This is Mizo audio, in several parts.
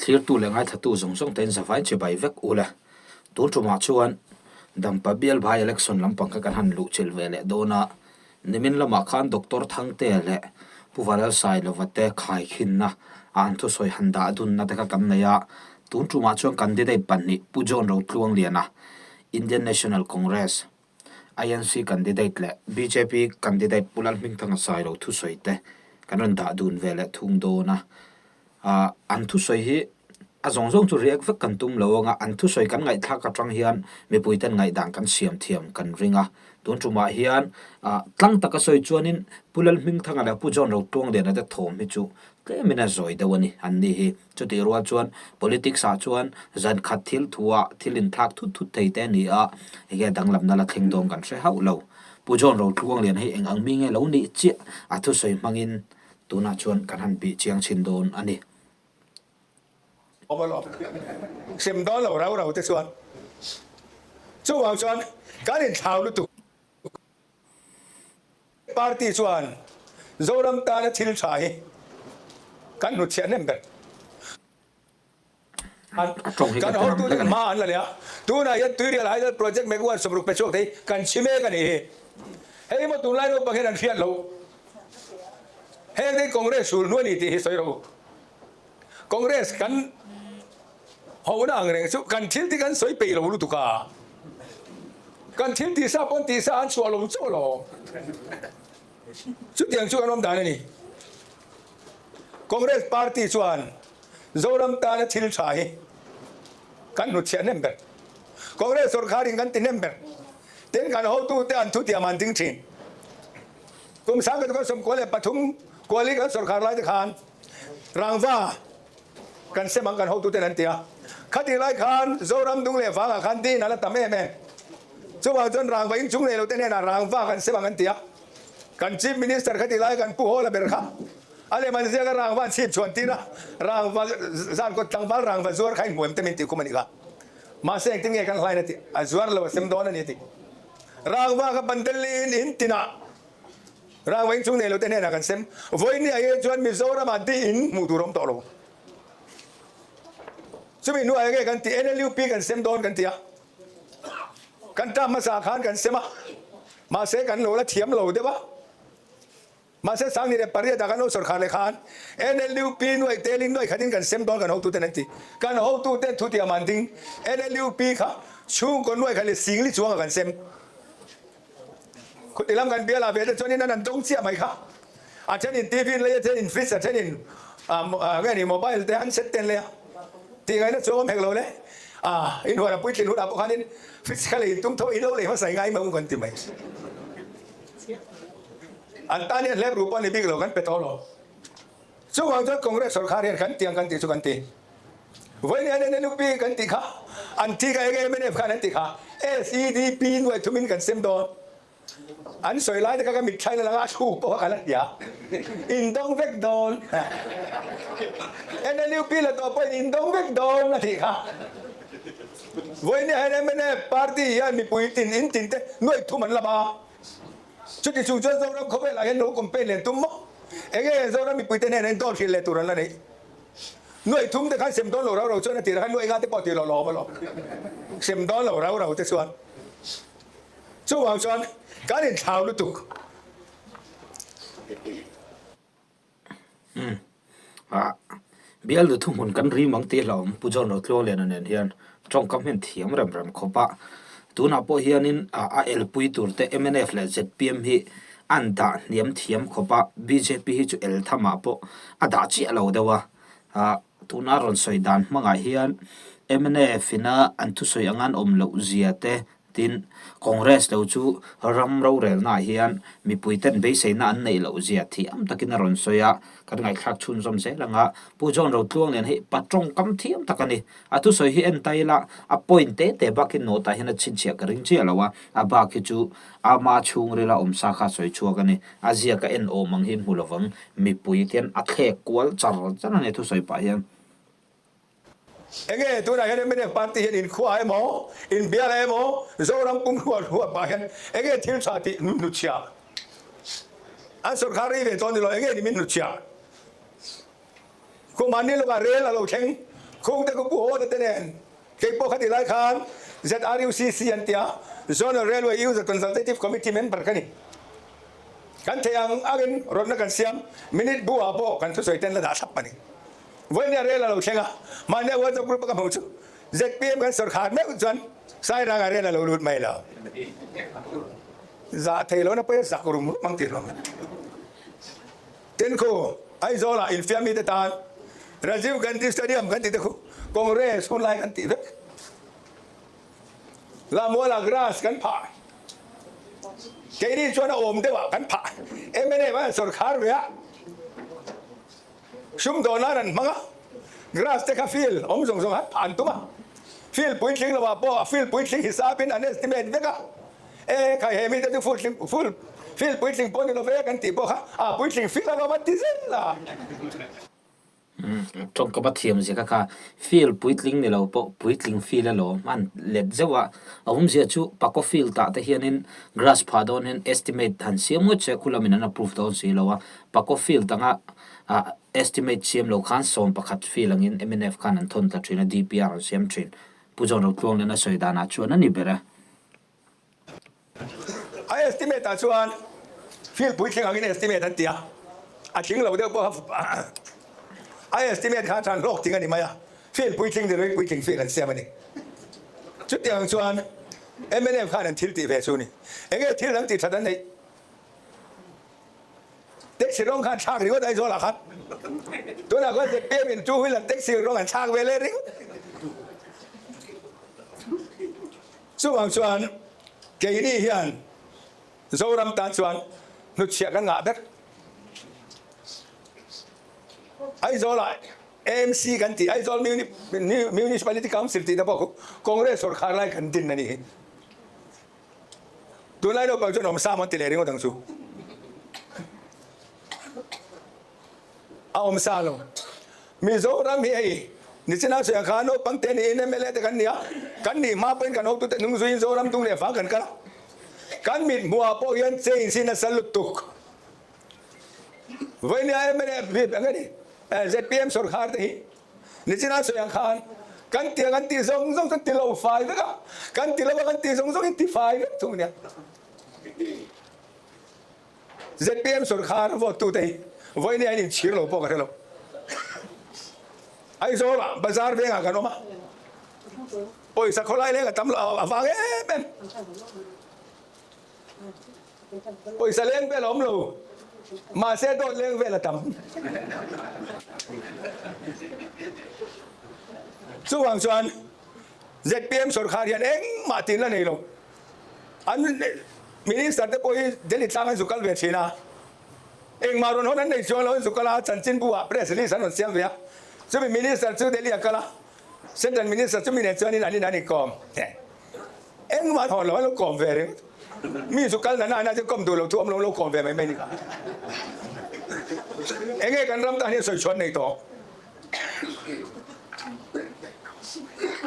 Thlirtu leh ngaithlatu zawng zawng tein zavai chibai vek u le. Tun tumah chuan Dampa bial by election lampang kha kan han luh chilh ve leh dawn a, nimin lamah khan Doctor Thangtea leh Pu Valalsailova te khaikhinna a an thusawi han dah dunna te kha kan nei a, tun tumah chuan candidate pahnih Pu John Rotluangliana, Indian National Congress, INC candidate leh bjp candidate Pu Lalhmingthanga Sailo thusawi te kan rawn dah dun ve leh thung dawn a. Ahh an thusawi hi a zawng zawng chu react vek kan tum lo ang a, an thusawi kan ngaihthlak atang hian mipui ten ngaihdan kan siam thiam kan ring a. Tun tumah hian ahh tlang taka sawi chuanin Pu Lalhmingthanga leh Pu John Rotluangliana te thawm hi chu tlemin a zawi deuh a ni an ni hi. Chutih rual chuan politics ah chuan zan khat thil thu ah thil inthlak thut thut thei te a ni a, enge danglamna la thleng dawn kan hre hauh lo. Pu John Rotluanglian hei eng ang mi nge lo nih chiah a thusawi hmangin tunah chuan kan han bih chiang chhin dawn a ni. Awm alawm. Hrem dawn lo rau rau te chuan chuvang chuan kan inthlau lutuk. Party chuan Zoram tana thil tha hi kan hnutchhiah hnem ber. Kan hotute hma an la leh a, tunah hian Tuirial Hydel Project megawatt 60 pe chhuak thei kan chhi mek a nih hi. Hei maw tunlai naupang hian an hriat lo. Heng te hi Congress hrul hnu a ni tih hi sawi rawh u. Congress kan Hohna ang reng chu kan thil ti kan sawi peih lo lutuk a, kan thil tih sa pawn tih sa an chhuah lo chauh lo. Chutiang chu kan awm dan a ni. Congress party chuan Zoram tana thil tha hi kan hnutchhiah hnem ber. Congress sawrkharin kan ti hnem ber. Tin kan hotute an thutiam an ding thin. Kum 1993 kuali kan sawrkhar lai te khan Rangva Kan sem ang kan hotuten an ti a. Khatih lai khan Zoram dung leh vangah khan din a la tam em em. Chuvang chuan rangva inchung nei lote hnenah rangva kan sem ang an ti a. Kan Chief Minister khatih lai kan Pu Hawla ber kha a lem an ziak a rangva an chhip chhuan tir a, rangva zan kawt tlangval rangva zuar kha inhmu em te min tih khum a nih kha. Mahse engtin nge kan hlain a tih? A zuar lo a sem dawn a ni a ti. Rangva kha Bandelli in in tinah Rangva inchung nei lo te hnenah kan sem. Vawiin hi chuan Mizoram ah di in hmuh tur a awm tawh lo. Chumi hnuaiah nge kan tih NLUP kan sem dawn kan ti a. Kan term hmasa khan kan sem a. Mahse kan lo la thiam lo deuh a. Mahse 2008 ah kan lo sawrkhar leh khan NLUP nuaih telin nuaih khatin kan sem dawn kan hotuten an ti. Kan hotuten thutiam an ding NLUP kha chhungkaw nuaih khat leh singli chuangah kan sem. Khuti lam kan bial ah ve te chuan in an an dawng chiah mai kha. A then in TV in lei a, then in fridge, a then in nge ni mobile te handset te an lei a. Tih ngaihna chu a awm hek lo le. In huan a puitlin hunah pawh khanin fridge kha lei tum tho in lo lei hmasa i ngai mai u kan ti mai. An tan hian hlep ru pawh a ni bik lo kan pe tawh lo. Chuvang chuan Congress sorkar hian kan tiang kan tih chu kan ti. Vawiin hian NLUP kan tih kha an thi kha enge mnf khan an ti kha SEDP nuai thumin kan sem dawn. An sawi lai te kha ka mitthla in a lang a, a thluk pawh kha ka la hria. In dawng vek dawn. NLUP la tawh pawhin in dawng vek dawn a tih kha. Vawiin hian mnf party hian mipui tin in tin te nuai thum an la ba. Chuti chung chuan Zoram khawvelah hian lo campaign len tum maw? Enge Zoram mipuite hnenah hian dawr hrilh leh tur an la neih? Nuaih thum te khan sem dawn lo rau rau chuan a tirah khan nuaih nga te pawh ti lawh lawm alawm. Sem dawn lo rau rau te chuan chuvang chuan kan inthlau lutuk. Umm. Ah. Bial nu thuhmun kan rim ang tih hlauhawm Pu John Rotluangliana nen hian tawngkam hian thiam rem rem khawp a. Tunah pawh hianin a elpui tur te mnf leh zpm hi an dah hniam thiam khawp a, bjp hi chu el thamah pawh a dah chiah lo deuh a. Ah tuna rawn sawi dan hmangah hian mnf ina an thusawi anga an awm loh zia te Tin, Congress lo chu ram rorelnaah hian mipuiten beiseina an neih loh zia thiam takin a rawn sawi a, kan ngaihthlak chhunzawm zel ang a. Pu John Rotluang nen hei pa tawngkam thiam tak a ni. A thusawi hi en ta ila, a point te te bakin note ah hian a chhinchhiah ka ring chiah lo a, a bak hi chu ama chhungrila awm sa kha a sawi chhuak a ni. A ziak a en awm ang hi hmu lovang, mipui te hian a thlek kual char char a ni thusawi pah hian. Enge tunah hian mnf party hian inkhua emaw, inbial emaw, Zoram pum hrual hrual pah hian enge thil tha tih hnutchhiah an sawrkar rei ve tawh ni lo, enge ni min hnutchhiah? Kum an ni lawkah rel a lo thleng. Khungte khu Pu Hawta te nen kei pawh kha ti lai khan ZRUCC an tia, Zonal Railway User Consultative Committee member ka ni. Kan theih ang angin rawtna kan siam, minute bu ah pawh kan thusawi ten la dah thlap a ni. Vawinia rel a lo thleng a, mahnia WhatsApp group a ka hmuh chu zpm kan sawrkhar meuh chuan Sairanga rel a lo lut mai lo. Zah thei lohna pawh hi zak rum rum ang tih hlawm a ni. Tin khu Aizawl ah infiam mite tan Rajiv Gandhi Stadium kan tih te khu Congress hun lai kan tih vek. Lamuala grass kan phah. Keini chuan a awm deuh ah kan phah. Mnf an sawrkhar ve a. Sumdawn nan an hmang a. Grass te kha field awm zawng zawng han phah an tum a. Field puitling lo ah pawh a field puitling hisapin an estimate vek a. E khai he mite chu full full field puitling pawh ni lo ve kan tih pawh kha a puitling field alawm an ti zel a. Tawngkam a thiam zia kha kha field puitling ni lo pawh puitling field alawm an let zeuh a. A awmzia chu Paco field ah te hianin grass phah dawn hian estimate han siam ngawt se khu lamin an approve dawn si lo a. Paco field anga estimate siam lo khan 11 field angin mnf khan an thawn ta thin a, DPR an siam thin. Pu John Rotluang nen a sawi danah chuan a ni ber e. A estimate ah chuan field puitling angin estimate an ti a, a tling lo deuh pawh kha a estimate khan chuan hlawk ting a ni mai a, field puitling ni lovin puitling field an siam a ni. Chutiang chuan mnf khan an thil tih ve chu a ni. Enge thil dang tih that an neih? Taxi rawng khan thlak ringawt Aizawl ah khan. Tunah khuan zpm in two wheeler taxi rawng an thlak ve leh ringawt. Chuvang chuan keini hian Zoram tan chuan hnutchhiah kan ngah ber. Aizawl ah AMC kan tih Aizawl Municipality Council tih te pawh khu Congress sawrkhar lai kan din a ni hi. Tunlai naupang chuan awmsa maw an ti leh ringawt ang chu. A awmsa lo. Mizoram hi hei nichina sawi ang khan naupang te niin mla te kan ni a, kan nih hma pawhin kan hotute hnung zuiin Zoram dung leh vang kan kal a. Kan mit hmuhah pawh hian change hi nasa lutuk. Vawinia mla eng nge ni zpm sawrkhar te hi Nichina sawi ang khan kan tiang an tih zawng zawng chuan ti lo fai vek a, kan ti lo a kan tih zawng zawng in ti fai vek thung nia. Zpm sawrkhar vote tute hi vawinia in inchhir lo pawh ka hre lo. Aizawl ah bazar vengah kan awm a, pawisa khawlai leng a tam lo a vang em em. Pawisa leng vel a awm lo, mahse dawt leng vel a tam. Chuvang chuan zpm sawrkhar hian engmah tin la nei lo. An Minister te pawh hi Delhi tlang an zu kal ve thin a, engmah rawn hawn an nei chuang lo, an zu kal a, chanchinbu ah press release an rawn siam ve a. Chumi Minister chu Delhi a kal a, Central Minister chumi nen chuanin an in an inkawm. Engmah thawn lo an lo kawm ve ringawt. Mi chu kal nana na chu kawm duh lo thu awm lo lo kawm ve mai mai ni kha. Enge kan ram tan hian sawi chhuan nei tawh.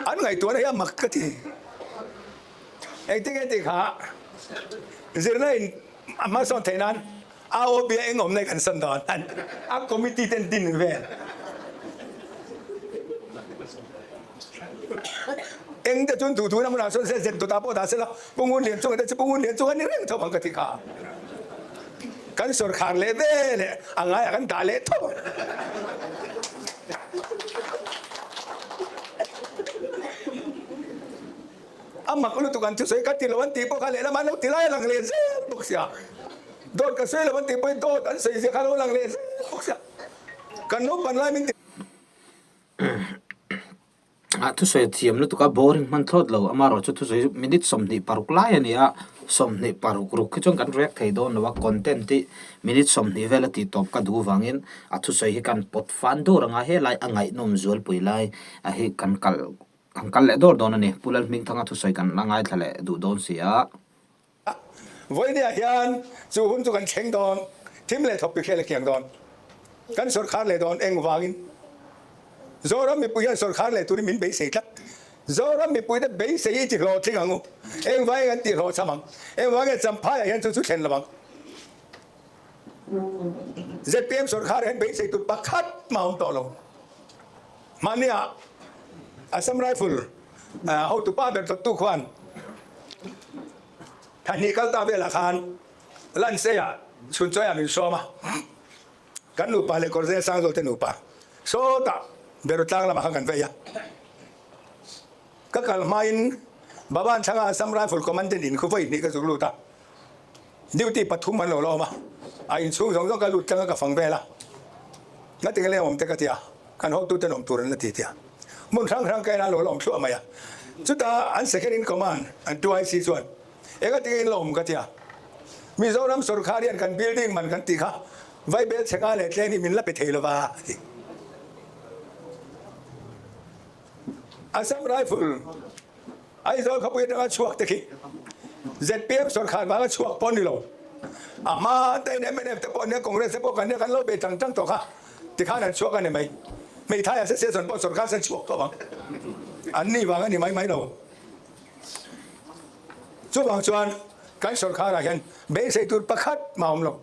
An ngaihtuahna hi a mak ka ti. Engtin nge tih kha zirna in a hmasawn theih nan AOB a eng awmna hi kan sawn dawn a committee ten din vel. Eng te chuan duh duhna hmunah sawn se zet dawtah pawh dah sela Pu Ngun Lian chunga te chu Pu Ngun Lian chunga ni reng tho ang ka ti kha. Kan sawrkhar leh ve leh a ngaiah kan dah leh tho ang. A mak lutuk an thusawi ka ti lo an tih pawh kha lehlam an lo ti lai a lang leh zel bawk sia. Dawt ka sawi lo an tih pawhin dawt an sawi zia kha a lo lang leh zel bawk sia. Kan naupang lai min ti. A thusawi a thiam lutuk a, boring hman thlawt lo. Amaherawh chu thusawi chu minute 26 lai a ni a, 26 ruk khi chuan kan react thei dawn lo a, content hi minute 20 vel a tih tawp ka duh vangin a thusawi hi kan pawt fan dawr ang a, helai a ngaihnawm zualpui lai a hi kan kal kan kal leh dawr dawn a ni. Pu Lalhmingthanga thusawi kan la ngaithla leh duh dawn si a. Vawinia hian chu hun chu kan thleng dawn, thim leh thawk pikhel a kiang dawn. Kan sawrkhar leh dawn engvangin Zoram mipui hian sawrkhar leh turin min beisei tlat. Zoram mipuite beisei i ti hlawhtling ang u. Engvangin kan ti hlawhchham ang? Engvangin Champhaiah hian chu chu thlen lo ang? Zpm sawrkhar hian beisei tur pakhat mah a awm tawh lo. Hmania. Assam Rifle hotupa ber dawttu khuan thahnih kal ta velah khan Lanseiah chhunchawiah min sawm a, kan nupa leh Kawrzel Sangzawl te nupa sawtah Berutlang lamah khan kan vei a. Ka kal hmain Baban thlanga Assam Rifle Commandant in khu vawi hnih ka zuk lut a, duty pathum an lo la awm a, a inchhung zawng zawng ka lut tlang a ka fang vel a, ngatinge leng awm te ka ti a, kan hotuten awm tur an la ti tia hmun hrang hrang ka en a an lo la awm thluah mai a, chutah an second in command an 2IC chuan engatinge in la awm ka ti a, Mizoram sorkar hian kan building man kan tih kha Vaibel chheka leh tleng hi min la pe thei lova a ti. Assam Rifle Aizawl khawpui atanga chhuak te khi zpm sorkar vanga chhuak pawh ni lo. A hma tein mnf te pawh nia Congress te pawh kan nia kan lo bei tang tang tawh kha tikhan an chhuak a ni mai. Hmeithai Association pawh sorkar sen chhuak tawh ang. An ni vang a ni mai mai lo. Chuvang chuan kan sorkarah hian beisei tur pakhat mah a awm lo.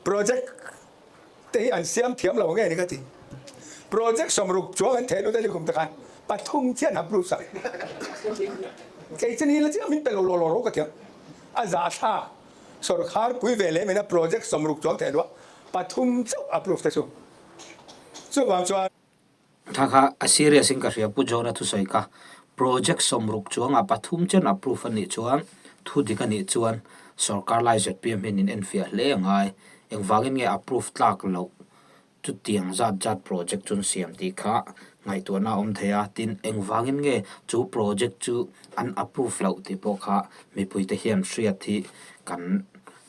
Project te hi an siam thiam lo nge ni ka ti. Project sawmruk chuang an theh lut a ni kum te khan pathum chiah an approve sak. Kei chu ni la chiah min pe lo law law rawh ka ti ang. A zahthlak sorkar pui ve leh mina project sawmruk chuang theh luah pathum chauh approve te chu. Chuvang chuan. Thla kha a serious in ka hria Pu John-a thusawi kha project sawmruk chuangah pathum chen approve a nih chuan thu dik a nih chuan sorkar lai zpm hian in enfiah hle a ngai. Engvangin nge approve tlak loh chutiang zat zat project chu an siam tih kha ngaihtuahna a awm thei a, tin engvangin nge chu project chu an approve loh tih pawh kha mipuite hian hriat hi kan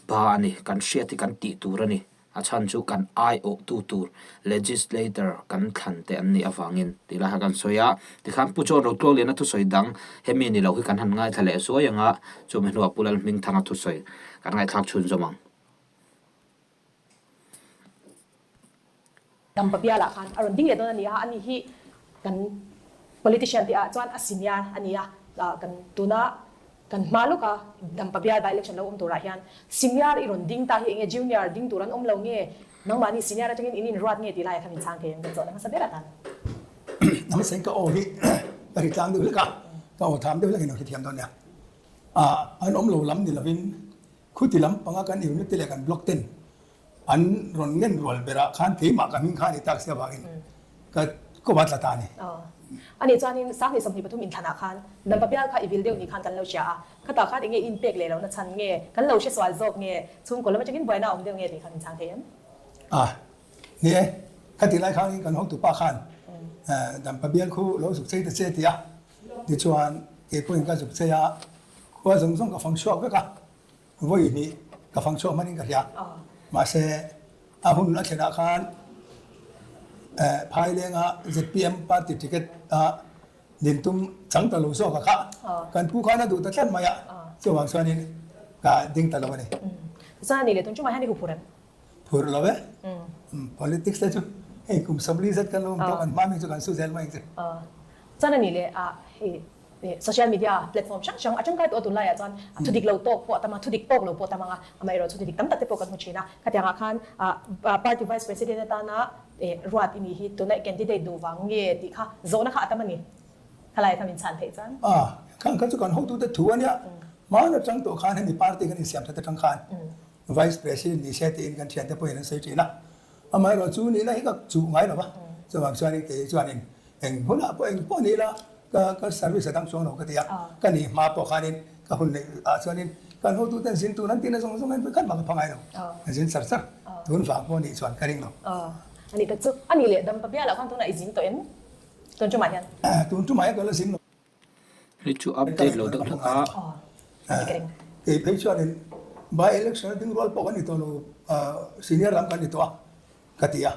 ba a ni, kan hriat hi kan tih tur a ni. A chhan chu kan aiawhtu tur legislator kan thlan te an nih avangin tih lai kha kan sawi a. Tikhan Pu John Rotluangliana thusawi dang hemi ni lo hi kan han ngaithla leh zuai ang a, chumi hnuah Pu Lalhmingthanga thusawi kan ngaihthlak chhunzawm ang. Dampa bialah khan a rawn ding leh dawn a ni a, ani hi kan politician tih ah chuan a senior a ni a, kan tuna kan hma lawka Dampa bial by election lo awm turah hian senior i rawn ding ta hi enge junior ding tur an awm lo nge, nangmahni senior atangin in inruat nge tih laiah khan min chhang thei ang kan zawhna hmasa ber atan. Hmasa in ka aw hi ka ri tlang deuh hlek a, ka aw tham deuh hlek in lo hrethiam dawn nia. An awm lo lam ni lovin khuti lam panga kan unit te leh kan block ten An rawn ngen rual berah khan keimah ka hming kha a ni tak si avangin ka kawm a tla ta a ni. Ani chuanin Sanghnih 23 inthlanah khan Dampa bial kha i vil deuh ni khan kan lo hria a, khatah khan enge in pek leh lohna chhan nge, kan lo hre sual zawk nge, chhungkaw lam atangin buaina a awm deuh nge tih khan min chhang thei em? A, ni e, khatih lai khanin kan hotupa khan Dampa bial khu lo zuk chei ta che ti a, tichuan keipawhin ka zuk chei a, khua zawng zawng ka fang chhuak vek a. Vawi hnih ka fang chhuak hman in ka hria. Mahse, a hun a thlenah khan Phailenga zpm party ticket a din tum chang ta lo zawk a kha kan pu khan a duh ta tlat mai a, chuvang chuanin ka ding ta lo a ni. Chuan a nih leh tun chungah hian i huphurh em? Phurh lo e. Politics te chu hei kum 40 zet kan lo awm tawh kan hma mi chu kan su zel mai ang che. Chuan a nih leh hei social media platform hrang hrang a tangkai tawh a tunlaiah chuan thu dik lo tawk pawh a tam a, thu dik tawk lo pawh a tam ang a, amaherawh chu thu dik tam tak te pawh kan hmu thin a. Khatiangah khan party vice president atana ruat i nih hi tuna candidate duh vang nge tih kha zawhna kha a tam a ni. Khalai kha min chhan theih chuan. Khang kha chu kan hotute thu a nia. Hmaan atang tawh khan hemi party kan insiam that atang khan Vice President ni se tiin kan thiante pawhin an sawi thin a, amaherawh chu nihna hi ka chuh ngai lo va, chuvang chuanin kei chuanin eng hunah pawh eng pawh ni ila ka ka service a dang chuang lo ka ti a, ka nih hma pawh khanin ka hun neih ah chuanin kan hotuten zin tur an tihna zawng zawng hian khat mah ka pha ngai lo, ka zin char char, tun vang pawh nih chuan ka ring lo. A nih tak chu, a nih leh dampa bialah khan tunah i zin tawh em? Tun tumah hian? Tun tumah hian ka la zin lo. Hei chu update lo deuh hlek a. Kei phei chuanin by election a ding rual pawh kan ni tawh lo, senior lam kan ni tawh a ka ti a.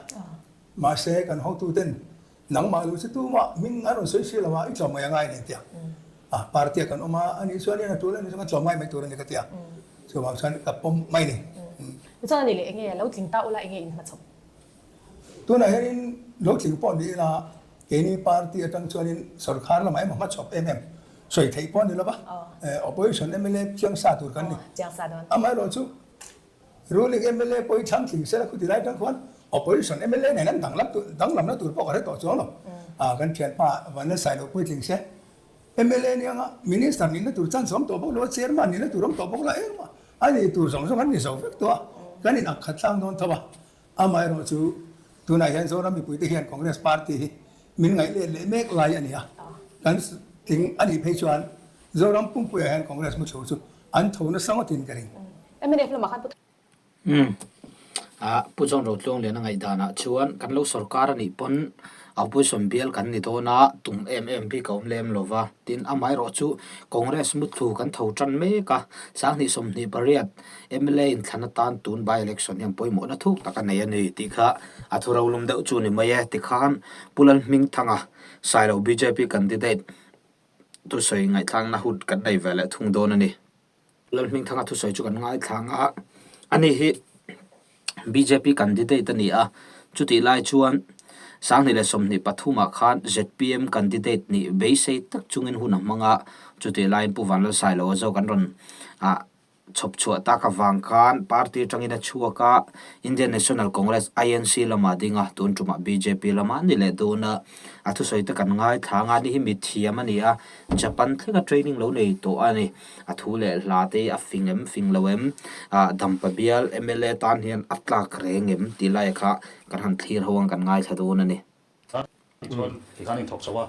Mahse kan hotuten nangmah lo chu tumah hming an rawn sawi si lo a, i tlawm ngai a ngai a ni an ti a. Party ah kan awm a, ani chuanin a tul a ni chuan ka tlawm ngai mai tur a ni ka ti a. Chuvang chuan ka pawm mai a ni. Tichuan a ni leh enge lo tling ta ula enge in hmachhawp? Tunah hianin lo tling pawh ni ila keini party atang chuanin sorkar lamah emaw hmachhawp em em sawi theih pawh a ni lo va, opposition mla chiang sa tur kan ni. Amaherawhchu ruling mla pawh hi thlang tling sela khuti lai atang khuan Opposition mla nen an danglam tur danglamna tur pawh ka hre tawh chuang lo. A kan thianpa Vanlalsai lo puitling se mla nia nga Minister nihna tur chance awm tawh bawk lo a, Chairman nihna tur awm tawh bawk lo a, engmah a ni tur zawng zawng an ni zo vek tawh a, kan in ak khat tlang dawn tho a. Amaherawh chu tunah hian Zoram mipuite hian Congress party hi min ngaih let leh mek lai a ni a, kan tling a nih phei chuan Zoram pumpuiah hian Congress hmuchho chu an tho nasa ngawtin ka ring. Mnf lamah khan Pu Umm. Ah, Pu John Rotluangliana ngaihdanah chuan kan lo sorkar a nih pawn opposition bial kan ni dawn a, tum em em bik a awm lem lo va. Tin, amaherawh chu Congress mutthlu kan tho tan mek a, 2028 mla inthlan atan tun by election hian pawimawhna thuk tak a nei a ni tih kha a thu rolum deuh chu ni mai e. Tikhan Pu Lalhmingthanga Sailo bjp candidate thusawi ngaihthlakna hun kan nei ve leh thung dawn a ni. Lalhmingthanga thusawi chu kan ngaithlang a, ani hi bjp candidate a ni a, chutih lai chuan 2023 ah khan zpm candidate nih beisei tak chungin hun a hmang a, chutih laiin Pu Vanlalsailoa zawk an rawn ah chhawp chhuah tak avang khan party atangin a chhuak a, Indian National Congress, INC, lamah a ding a, tun tumah bjp lamah a ni leh dawn a, a thusawi te kan ngaithlang a, ani hi mithiam a ni a, Japan thlenga training lo nei tawh a ni. A thu leh hla te a fing em fing lo em? Ah Dampa bial mla tan hian a tlak reng em tih lai kha kan han thlir ho ang kan ngaithla dawn a ni. Tichuan tikhan inthawk chho a,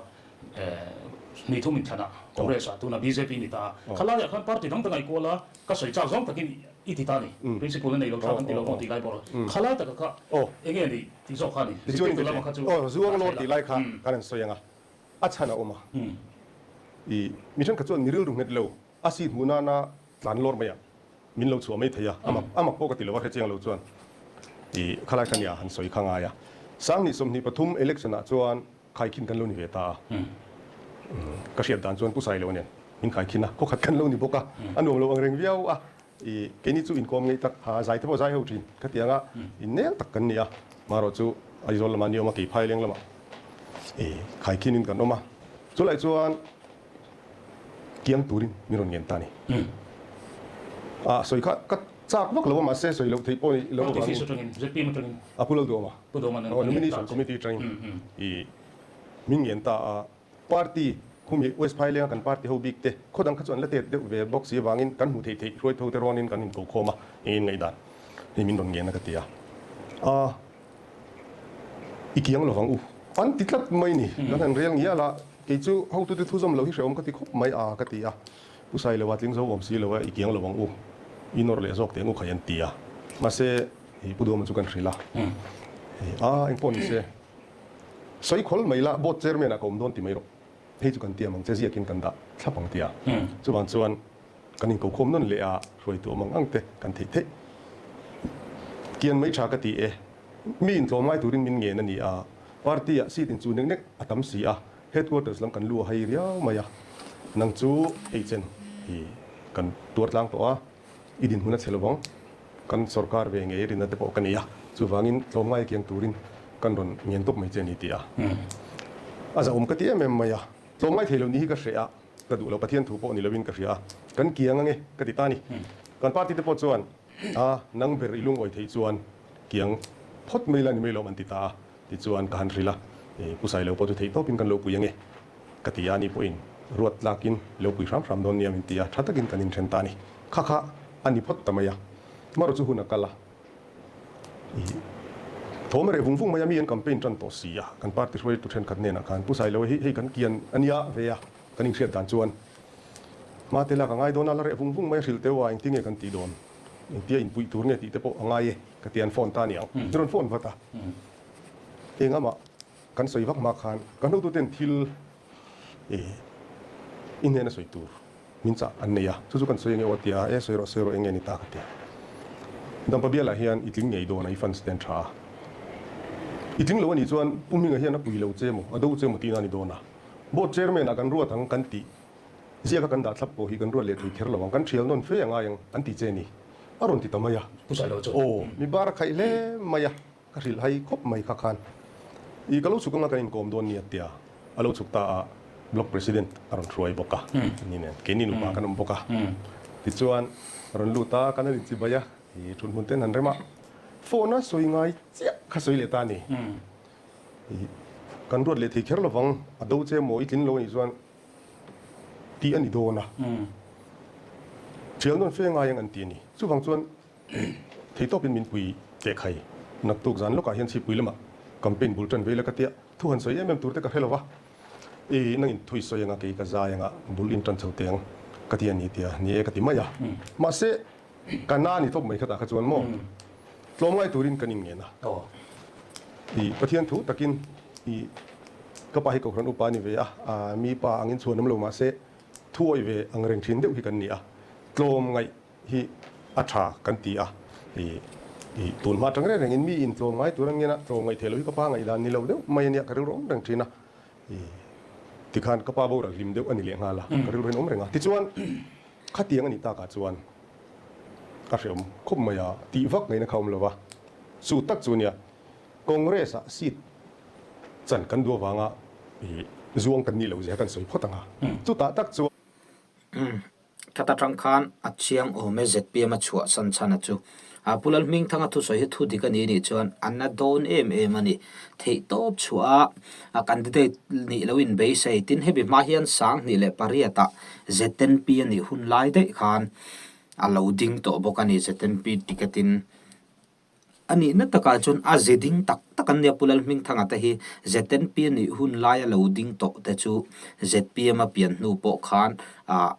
ni thum inthlanah Congress ah tunah bjp ni ta a, khalaiah khan party dang dang a i kual a, ka sawi chak zawng takin i ti ta a ni, principle a nei lo thlak an ti lo maw tih lai pawh khalai taka kha enge ni tih zawk kha a ni, zirtirtu lamah kha chu Zuang lawr tih lai kha kan han sawi ang a. A chhan a awm a. I mi thenkhat chuan mi rilru nghet lo, a seat hmuh nana tlan lawr mai a, min lo chhuah mai thei a, a mak a mak pawh ka ti lo a, hrechiang lo chuan i khalai kha nia han sawi kha ngai a. 2023 election ah chuan khaikhin kan lo ni ve ta a, ka hriat dan chuan Pu Sailo nen min khaikhin a, khawkhat kan lo ni bawk a, a nuam lo ang reng viau a, i keini chu inkawm ngei tak ha zai te pawh zai ho thin ka ti ang a, innel tak kan ni a, marawh chu Aizawl lamah ni awm a, Keiphai leng lamah. E, khaikhinin kan awm a, chulai chuan kiang turin min rawn ngen ta a ni. A sawi kha ka chak vak lo a, mahse sawi loh theih pawh ni lo avangin. A pu Lalduhawma, Nomination Committee atangin i min ngen ta a, party khumi West Phailenga kan party ho bik te khaw dang kha chu an la tet deuh ve bawk si avangin kan hmuh theih theih hruaitho te rawnin kan inko khawm a, engin ngaihdan hei min rawn ngen a ka ti a. A. I kiang lovang u. An ti tlat mai ni. Kan han rel ngial a, kei chu hotute thu zawm lo hi hrehawm ka ti khawp mai a ka ti a. Pu Sailoa tling zo awm si lo a, i kiang lovang u. I nawr leh zawk teh ang u khai an ti a. Mahse, i Pu Duhawma chu kan hrilh a. A, engpawh ni se. Sawi khawl mai la, board chairman ah ka awm dawn ti mai rawh. Hei chu kan tiam ang che, ziakin kan dah thlap ang ti a. Chuvang chuan. Kan inkokhawm nawn leh a, hruaitu awm ang ang te kan theih theih. Kian mai tha ka ti e. Mi intlawm ngai turin min ngen a ni a, party ah seat inchu nek nek a tam si a, headquarters lam kan lu a hai riau mai a. Nang chu hei chen hi kan tuar tlang tawh a, i dinhmun a chhe lovang. Kan sorkar ve ngei rinna te pawh ka nei a, chuvangin tlawm ngai kiang turin kan rawn ngen tawp mai che a ni ti a. A zahawm ka ti em em mai a, tlawm ngai thei lo ni hi ka hreh a. Ka duh lo, Pathian thu pawh ni loin ka hria a, kan kiang ange ka ti ta a ni. Kan party te pawh chuan, A, nang ber i lungawi theih chuan kiang phawt mai la ni mai lawm an ti ta a, tichuan ka han hrilh a, Pu Sailo pawh chu theih tawpin kan lo pui ange ka ti a, ani pawhin ruat tlakin lo pui hram hram dawn nia min ti a, tha takin kan inthen ta a ni. Kha kha a ni phawt ta mai a, marawh chu hun a kal a. Thawm a reh vung vung mai a, mi an campaign tan tawh si a, kan party hruaitu thenkhat hnenah khan Pu Sailoa hi hei kan kian a nia ve a, kan inhriat dan chuan Mate lak a ngai dawn a, la reh vung vung mai a hrilh teuh a, engtin nge kan tih dawn, engtia inpuih tur nge tih te pawh a ngai e ka ti a, an phone ta a ni ang, an rawn phone vat a, engah kan sawi vak hma khan kan hotuten thil i hnena sawi tur min chah an nei a, chu chu kan sawi ange aw tia, e sawi rawh sawi rawh enge ni ta ka ti. Dampa bialah hian i tling ngei dawn a, i fans te an tha a. I tling lo a nih chuan Pu Hminga hian a pui lo che maw, a do che maw tihna a ni dawn a. Board chairman ah kan ruat ang kan tih ziaka kan dah thlap pawh hi kan ruat leh thei kher lo ang, kan thial nawn fe a ngai ang an ti che ni a rawn ti ta mai a. Aw, mi bar a khaih hle mai a. Ka hrilh hai khawp mai kha khan i ka lo chhuk anga kan inkawm dawn ni a tia a lo chhuk ta a, Block President a rawn hruai bawk a, ni nen keini nupa kan awm bawk a, tichuan a rawn lut a, kan han inchibai a, i thut hmun ten han rem a, Phone a sawi ngai chiah kha sawi leh ta a ni. Kan ruat leh thei kher lovang, a do che maw i tlin lo anih chuan tih a ni dawn a. Thial nawn fe ngai ang an ti a ni. Chuvang chuan theitawpin min pui teh khai. Naktuk zan lawkah hian chhipui lamah campaign bul tan ve ila ka tia, thu han sawi em em tur te ka hre lo va. I nangin thu i sawi anga kei ka zai anga bul in tan chho teh ang ka ti a ni tia, ni e ka ti mai a. Mahse Ka na ni tawp mai khatah kha chuan maw tlawmngai turin kan inngen a. I Pathian thu takin i ka pa hi Kohhran upa a ni ve a, mi pa angin chhuan awm lo mahse thu awih ve ang reng thin deuh hi kan ni a, tlawmngaih hi a tha kan ti a. I i tun hma atang reng rengin mi in tlawmngai tur an ngen a, tlawmngaih theih loh hi ka pa ngaihdan ni lo deuh mai a nia ka rilru awm reng thin a. I tikhan ka pa boral hlim deuh a ni leh nghal a, ka rilru hian awm reng a. Tichuan. Khatiang a nih takah chuan a hreawm khawp mai a, tih vak ngaihna kha awm lo va. Chu tak chu nia, Congress-ah seat chan kan duh avanga zuang kan nih loh zia kan sawi phawt ang a. Chutah tak chuan. That atang khan a chiang awm e zpm a chhuahsan chhan a chu. Pu Lalhmingthanga thusawi hi thu dik a ni nih chuan a na dawn em em a ni. Theihtawp chhuah a candidate nih lo in beisei. Tin hemi hma hian 2008 ah ZNP a nih hun lai daih khan a lo ding tawh bawk a ni. ZNP ticket in a nihna takah chuan a ze ding tak tak an nia. Pu Lalhmingthanga te hi ZNP a nih hun laia lo ding tawh te chu zpm a pian hnu pawh khan ah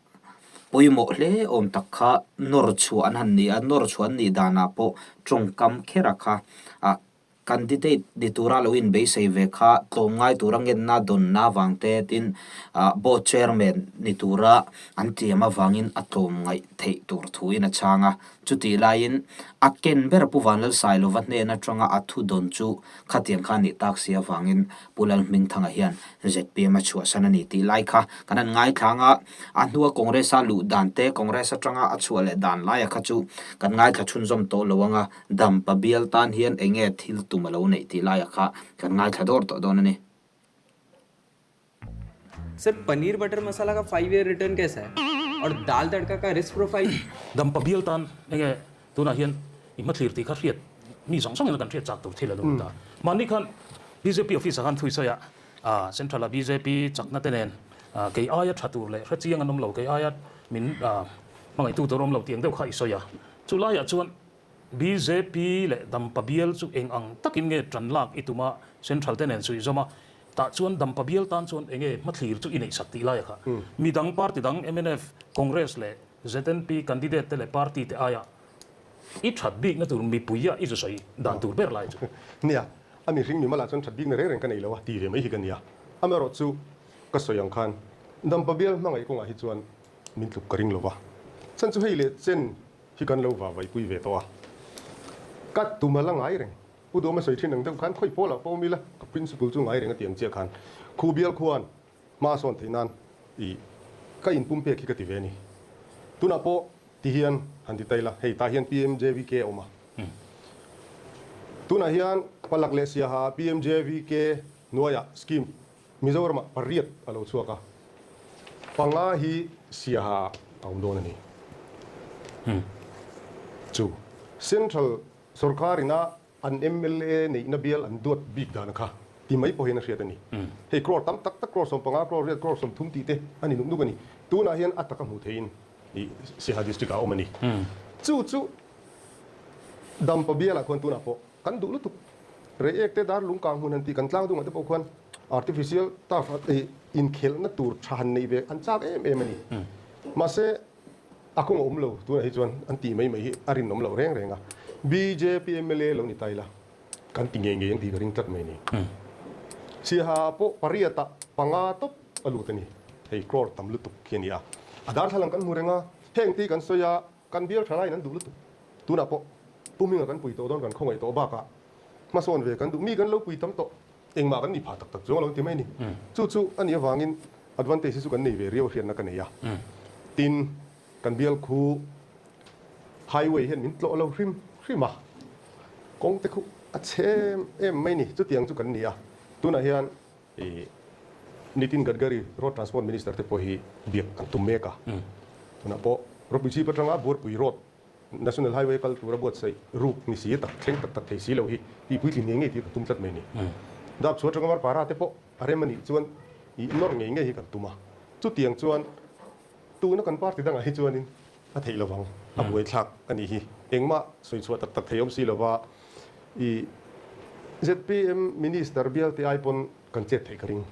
pawimawh hle awm tak kha nawr chhuah an han ni a. Nawr chhuah an nih danah pawh tawngkam khera kha ah Candidate ni tura lo inbeisei ve kha tlawmngai tura ngenna dawnna avang te tin Board Chairman ni tura an tiam avangin a tlawmngaih theih tur thuin a chhang a. Chutih laiin a ken ber Pu Vanlalsailova hnen atanga a thu dawn chu khatiang kha nih tak si avangin Pu Lalhmingthanga hian zpm a chhuahsan a ni tih lai kha kan han ngaithlang a. A hnua Congress-a luh dan te, Congress atanga a chhuah leh dan laia kha chu kan ngaithla chhunzawm tawh lo ang a. Dampa bial tan hian eng nge thil tum a lo neih tih laiah kha kan ngaithla dawr tawh dawn a ni. Sir paneer butter masala का five year return कैसा है और दाल तड़का का risk profile Dampa bial tan eng nge tunah hian i hmathlir tih kha hriat mi zawng zawngin kan hriat chak tur thil a lo ni ta. Mahni khan bjp office ah khan thui sawi a, central ah bjp chakna te nen kei aia tha tur leh hrechiang an awm lo, kei aia min hmangaihtu tur awm lo tih ang deuh kha i sawi a. Chu laiah chuan Bjp leh Dampa bial chu eng ang takin nge tan lak i tum a, Central te nen suih zawm a, tah chuan Dampa bial tan chuan eng nge hmathlir chu i neih sak tih lai a kha. Mi dang party dang mnf, Congress leh ZNP candidate te leh party te aia i that bikna tur mipui a i zu sawi dan tur ber lai chu. Nia, a mihring mi malah chuan that bikna reng reng ka nei lo a ti ve mai hi ka nia. Amaherawh chu ka sawi ang khan Dampa bial hmangaih kawngah hi chuan min tluk ka ring lo va. Chhan chu hei leh chen hi kan lo va vaipui ve tawh a, ka tum a la ngai reng. Pu Duhawma sawi thin ang deuh khan khawi pawl ah pawh awm ila, ka principle chu ngai reng a ti ang chiah khan khu bial khuan hma a sawn theih nan i ka inpum pek hi ka ti ve a ni. Tunah pawh ti hian han ti ta ila, hei tah hian PMJVK a awm a. Tunah hian Palak leh Siaha PMJVK hnuaiah scheme Mizoramah pariat a lo chhuak a, panga hi Siaha a awm dawn a ni. Chu Central sorkarina an mla neihna bial an duat bik dan kha ti mai pawhin a hriat a ni. Hei crore tam tak tak, crore 15, crore riat, crore 30 tih te a ni nuk nuk a ni. Tunah hian a taka hmuh theihin Siaha district ah a awm a ni. Chu chu Dampa bialah khuan tunah pawh Kan duh lutuk. Reiek te dar lung kang hmun han tih kan tlang dungah te pawh khuan artificial turf inkhelhna tur tha han neih ve an chak em em a ni. Mahse a kawng a awm lo tunah hi chuan an tih mai mai hi a rinawm loh reng reng a. Bjp mla lo ni ta ila kan ti ngei ngei ang tih ka ring tlat mai a ni. Siaha pawh pariat ah panga tawp a lut a ni. Hei crore tam lutuk khi a ni a. A darthlalang kan hmu reng a, heng te hi kan sawi a. Kan bial tha laiin an duh lutuk. Tunah pawh Pu Hminga kan pui tawh dawn kan khawngaih tawh bakah hmasawn ve kan duh. Mi kan lo pui tam tawh. Engmah kan ni phah tak tak chuang lo ti mai a ni. Chu chu a nih avangin advantage hi chu kan nei ve riau a hriatna ka nei a. Tin, kan bial khu highway hian min tlawh lo hrim hrim a. Kawng te khu a chhe em em mai a ni. Chutiang chu kan ni a. Tunah hian Nitin Gadkari, Road Transport Minister te pawh hi biak an tum mek a. Tunah pawh Rawpui chhip atanga Buarpui Road National Highway kal tura buatsaih ruk ni si tak thleng tak tak thei si lo hi tih puitlin ngei ngei tih kan tum tlat mai a ni. Dap chhuah atanga Varpara te pawh a rem a nih chuan ih nawr ngei ngei hi kan tum a. Chutiang chuan tuna kan party dangah hi chuanin a theih lovang, a buaithlak a nih hi. Engmah sawi chhuah tak tak thei awm si lova ih zpm Minister bialte ai pawn kan chet theih ka ring.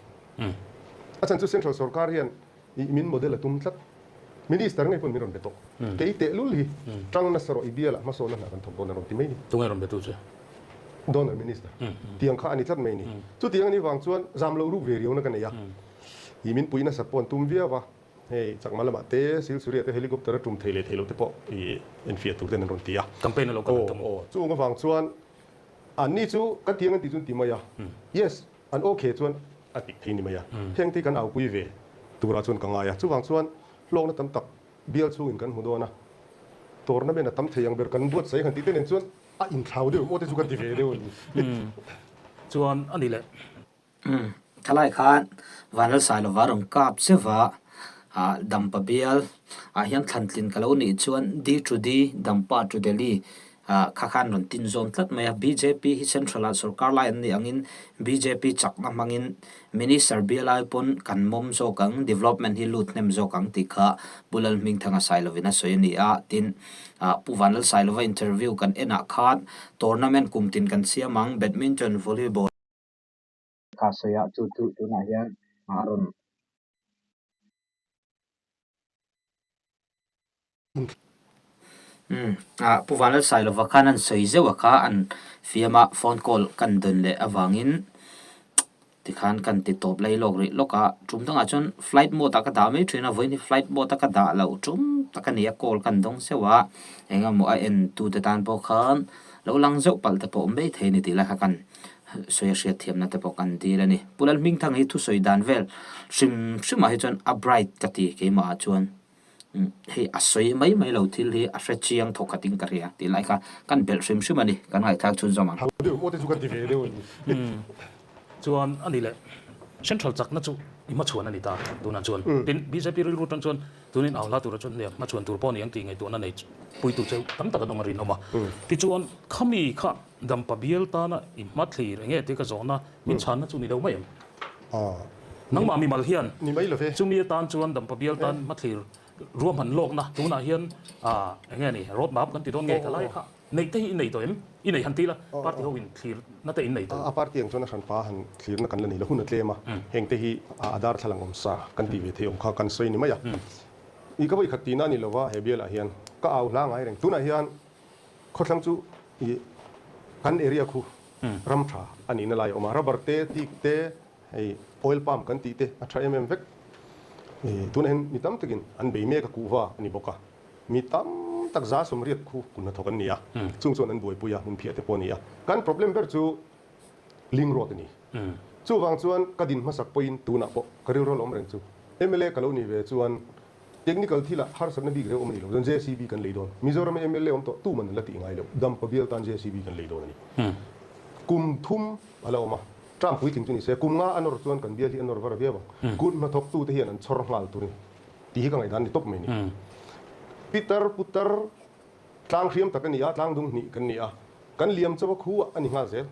A chhan chu Central sorkar hian Ih min model a tum tlat. Minister ngei pawn min rawn be tawh. Kei tehlul hi tang nasa rawh i bialah hmasawnna hna kan thawk dawn a rawn ti mai ni. Tunge rawn betu che? Donor Minister. Tiang kha a ni tlat mai ni. Chutiang a nih vang chuan zam loh ruk ve riauna ka nei a. Ih min pui nasa pawh an tum viau a. Hei Chakma lamah te, Silsuria te helicopter a tum thei leh thei loh te pawh ih enfiah tur ten an rawn ti a. Campaign a lo kal an tum. Aw aw chung avang chuan anni chu ka tiang an tih chu an ti mai a. Yes. An okay chuan a tih thei ni mai a, heng te hi kan aupui ve turah chuan ka ngai a, chuvang chuan hlawkna tam tak bial chhungin kan hmu dawn a, tournament a tam thei ang ber kan buatsaih han tih te nen chuan a inthlau deuh maw te chu kan ti ve deuh a ni. Chuan a ni leh. Umm, thalai khan Vanlalsailova rawn kap zeuh a, Dampa bial ah hian thlantlin ka lo nih chuan D to D, Dampa to Delhi kha khan rawn tin zawn tlat mai a. Bjp hi central ah sorkar lai an nih angin bjp chakna hmangin minister bial ai pawn kan mawm zawk ang, development hi lut hnem zawk ang tih kha Pu Lalhmingthanga Sailovin a sawi a ni a. Tin, Pu Vanlalsailova interview kan enah khan tournament kum tin kan siam ang, badminton, volleyball, kha sawi a, chu chu tunah hian a rawn. Pu Vanlalsailova khan an sawi zeuh a kha an fiam a, phone call kan dawn leh avangin tikhan kan ti tawp lai lawk rih lawk a, tum dangah chuan flight mode ah ka dah mai thin a, vawiin hi flight mode a ka dah loh tum tak a ni a, call kan dawng zeuh a, engemaw a en tu te tan pawh khan lo lang zeuh palh te pawh awm mai thei a ni tih lai kha kan sawi a hriat thiamna te pawh kan dil a ni. Pu Lalhmingthang hi thusawi dan vel hrim hrimah hi chuan a bright ka ti keimah ah chuan. Hei a sawi mai mai lo thil hi a hre chiang thawk khatin ka hria tih lai kha kan belh hrim hrim a ni, kan ngaihthlak chhunzawm ang. Hau deuh maw te chu kan ti ve deuh a ni. Chuan a ni leh Central chakna chu i hmachhuan a ni ta tunah chuan. Tin, bjp rilru tan chuan tunin au hla tura chuan hniam hmachhuan tur pawh a ni ang tih ngaihtuahna nei puitu che tam tak an awm a rinawm a. Tichuan khami kha Dampa bial tana i hmathlir enge tih ka zawhna min chhanna chu ni deuh mai em? Nangmah mimal hian chumi atan chuan Dampa bial tan hmathlir ruahman lawkna tunah hian enge ni road map kan ti dawn nge ka lai kha neih te hi i nei tawh em? I nei han ti la party ho in thlirna te in nei tawh em? A party ang chuan a hranpa han thlirna kan la nei lo hun a tlem a, heng te hi a darthlalang awm sa kan tih ve theih awm kha kan sawi ni mai a. I ka vawikhat tihna a ni lova he bialah hian ka au hla ngai reng tunah hian Khawthlang chu i kan area khu ram tha a nihna lai a awm a, rubber te, teak te, hei oil palm kan tih te a tha em em vek. Tunah hian mi tam takin an bei mek a kuhva a ni bawk a, mi tam tak 180 khu kun hnathawk an ni a, chung chuan an buaipui a, hmunphiah te pawh a ni a. Kan problem ber chu Ling road a ni. Chuvang chuan ka din hmasak pawhin tunah pawh ka rilru a la awm reng chu. Mla ka lo nih ve chuan technical thilah harsatna bik reuh awm a ni lo. Chuan JCB kan lei dawn. Mizorama mla awm tawh tuman an la tih ngai lo. Dampa bial tan JCB kan lei dawn a ni. Kum thum a la awm a. Term puitling chu ni se kum nga a nawr chuan kan bial hi a nawr var a viau ang. Kut hnathawktute hian an chhawr nghal tur a ni. Tih hi ka ngaihdan a ni tawp mai a ni. Pitar putar Tlang hriam tak a ni a, tlang dung hnih kan ni a, kan liam chauh a khu a ni nghal zel,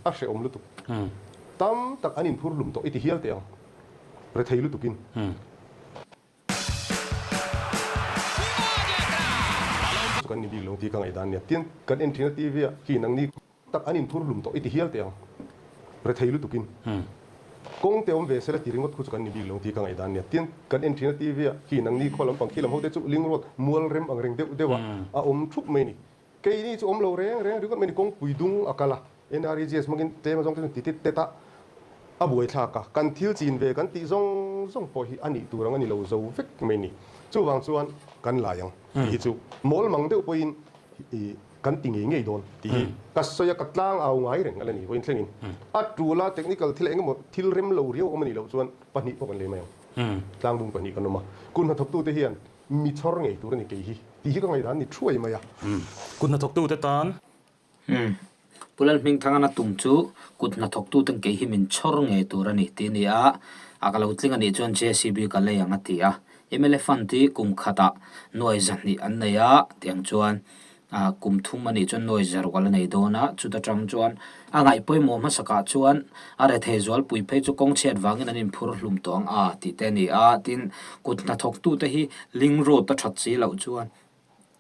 a hrehawm lutuk. Tam tak an inphur hlum tawh i ti hial teh ang, rethei lutukin. Chu kan ni bik lo tih ka ngaihdan nia, tin kan en thin a TV ah khi nangni tak an inphur hlum tawh i ti hial teh ang, rethei lutukin. Kawng te awm ve sela ti ringawt khu chu kan ni bik lo tih ka ngaihdan nia. Tin, kan en thin a TV ah khi nangni khaw lampang khi lam ho te chu ling road mual rem ang reng deuh deuh ah a awm thup mai ni. Keini chu awm lo reng reng ringawt mai ni kawngpui dung a kal a, NREGS hmangin tlem azawng te chu ti tit tet a, a buaithlak a. Kan thil chin ve kan tih zawng zawng pawh hi a nih tur ang a ni lo zo vek mai ni. Chuvang chuan kan lai ang tih hi chu mawl mang deuh pawhin i kan ti ngei ngei dawn tih hi ka sawi a, ka tlang au ngai reng a la ni vawiin thlengin. A tul a, technical thil eng emaw thil rem lo riau awm a nih loh chuan pahnih pawh kan lei mai ang. Tlangbung pahnih kan awm a, kut hnathawktute hian mi chhawr ngei tur a ni kei hi tih hi ka ngaihdan a ni thuai mai a. Kut hnathawktute tan. Pu Lalhmingthangana tum chu kut hnathawktuten kei hi min chhawr ngei tur a ni tih a ni a, a ka lo tling a nih chuan JCB ka lei ang a ti a. Mla Fund hi kum khatah nuai 200 an nei a, tiang chuan. Kum thum a nih chuan nuai zaruk a la nei dawn a, chuta tang chuan a ngaih pawimawh hmasakah chuan a rethei zualpui phei chu kawng chhiat vangin an inphur hlum tawh ang a tih te a ni a, tin kut hnathawktute hi link road a that si loh chuan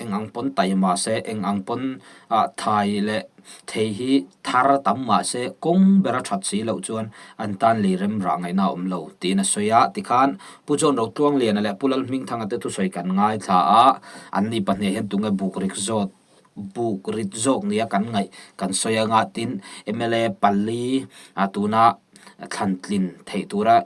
eng ang pawn tai mah se, eng ang pawn ah thai leh thei hi thar tam mah se kawng ber a that si loh chuan an tan lei rem rah ngaihna a awm lo tiin a sawi a, tikhan Pu John Rotluangliana leh Pu Lalhmingthanga te thusawi kan ngaithla a, anni pahnih hian tunge buk rik zawt buk rit zawk nia kan ngaih kan sawi anga tin mla pali ah tuna thlan tlin theih tura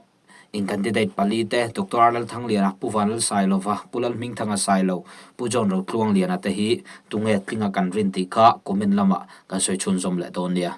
in candidate pali te Doctor R Lalthangliana, Pu Vanlalsailova, Pu Lalhmingthanga Sailo, Pu John Rotluangliana te hi tunge tlinga kan rin tih kha comment lamah kan sawi chhunzawm leh dawn nia.